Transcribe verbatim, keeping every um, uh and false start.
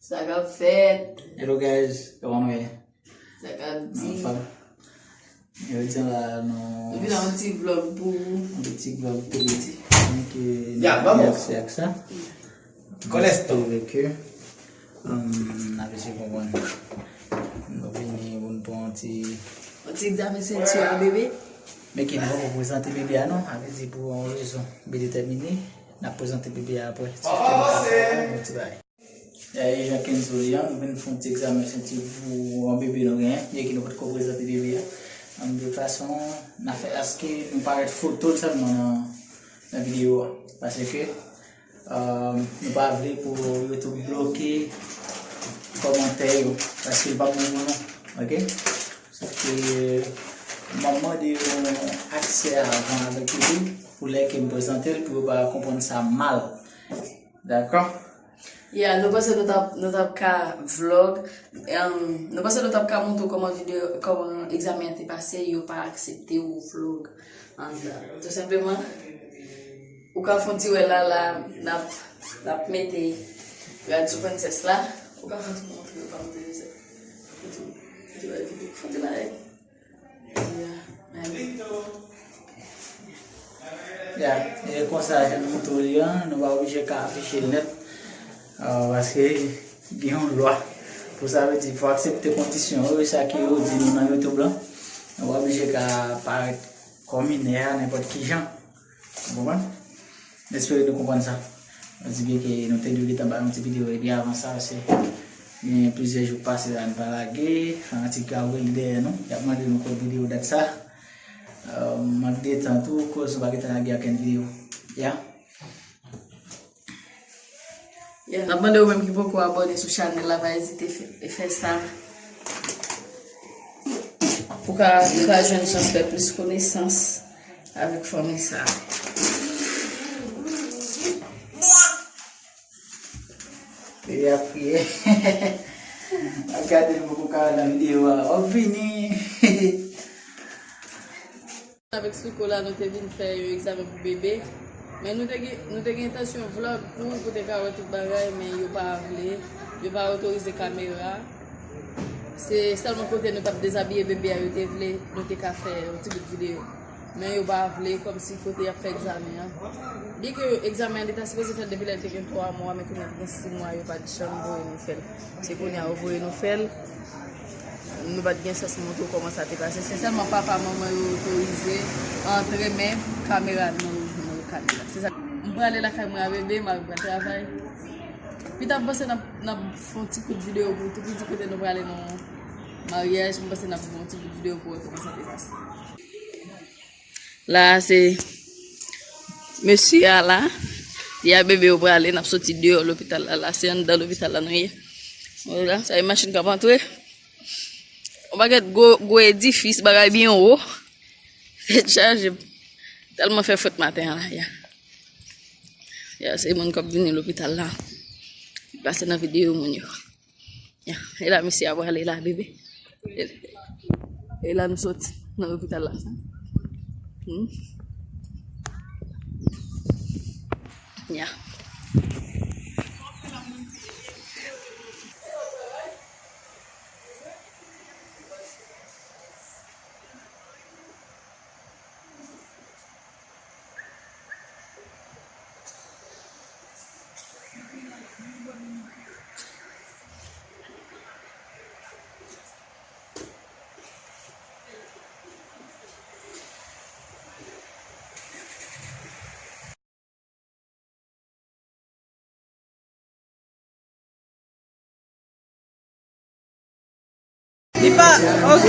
Sa k ap fèt? Hello guys, kòman nou ye? Sa k ap di? Anfòm. Jodi a la nou vin ak yon ti vlog pou ou. Yon ti vlog tou piti. Men ke nou gen aksè ak sa. Kòlèstò. Ke, um, n ap eseye konprann. Nou vini pou n pran yon ti yon ti egzamen senti a bebe. Men ke nou poko prezante bebe a non. A vle di pou yon rezon byen detèmine, n ap prezante bebe a apre. Yon ti bagay. E jan Kenzo di a, nou vin fè yon ti egzamen senti pou yon bebe nou genyen, byen ke nou potko prezante bebe a. An de fason, n a fè aske nou parèt foto l sèlman nan, nan videyo a. Paske, euh, nou pa vle pou YouTube bloke kòmantè yo. Paske l p ap bon pou nou. Oke? Sa fè m ap mande yo aksè avan avèk YouTube pou lè ke m prezante l, pou yo pa konprann sa mal. Dakò? Ya, nou panse nou t ap, nou t ap ka vlog. Em, nou panse nou t ap ka montre w kòman videyo, kòman egzamen an te pase, yo pa aksepte w vlog anndan. Tou senpleman, ou ka fè yon ti wè la, la, n ap, n ap mete rad sou prensès la. Ou ka fè yon ti montre, ou ka montre yo sa. Fè yon ti bagay. Ya, e konsa, jan nou montre w li an, nou pa oblije ka afiche l nèt, ah, paske gen yon lwa. Pou sa vle di, fò aksepte kondisyon yo, e sa ke yo di nou nan YouTube lan. Nou pa oblije ka parèt kòm minè a nenpòt ki jan. Ou konprann? M espere nou konprann sa. Nou di byen ke nou te dwe gentan ba yon ti videyo epi avan sa, paske gen plizyè jou k pase la nou pa lage, fanatik yo ap rele dèyè nou, y ap mande nou kote videyo dat sa. Euh, mank de tan tou, koz nou pa gentan lage okenn videyo. Ya. Ya, n ap mande ou menm ki poko abòne sou chanèl la, pa ezite fè, fè sa. Pou ka, pou ka jwenn chans fè plis konesans avèk fanmi sa. Li ap kriye. Ap gade m poko ka nan videyo a. W ap vini. Avèk Sliko la, nou te vin fè yon egzamen pou bebe. Men nou te gen, nou te gen entansyon vlog pou, pou te ka wè tout bagay, men yo pa vle, yo pa otorize kamera. Se sèlman kote nou t ap dezabiye bebe a, yo te vle, nou te ka fè yon ti bout videyo. Men yo pa vle, kòmsi kote y ap fè egzamen an. Byen ke egzamen an, li ta sipoze fèt depi lè l te gen twa mwa, men kounye a li gen sis mwa, yo pa t janm voye nou fè l. Se kounye a yo voye nou fè l. Nou pa t gen chans montre w kòman sa te pase. Se sèlman papa, manman yo otorize antre, men kamera, nou, nou kamera. Se sa. M prale lakay mwen a bebe, mari m pral travay. Pita m panse n ap, n ap fè yon ti kout videyo pou tou piti kote nou prale nan maryaj. M panse n ap fè yon ti kout videyo pou wè kòman sa te pase. La, se mesye a la. Di a bebe yo prale, n ap soti deyò lopital la. La, se anndan lopital la nou ye. Bon, la, sa e machin k ap antre. Yon pakèt gwo, gwo edifis, bagay byen wo. Tèt chaje. Tèlman fè frèt maten an la, ya. Ya, se moun k ap vini lopital la. Pase nan videyo moun yo. Ya, e la misye ap prale la, bebe. E, e la nou soti nan lopital la. Hmm? Ya. Li pa, ok.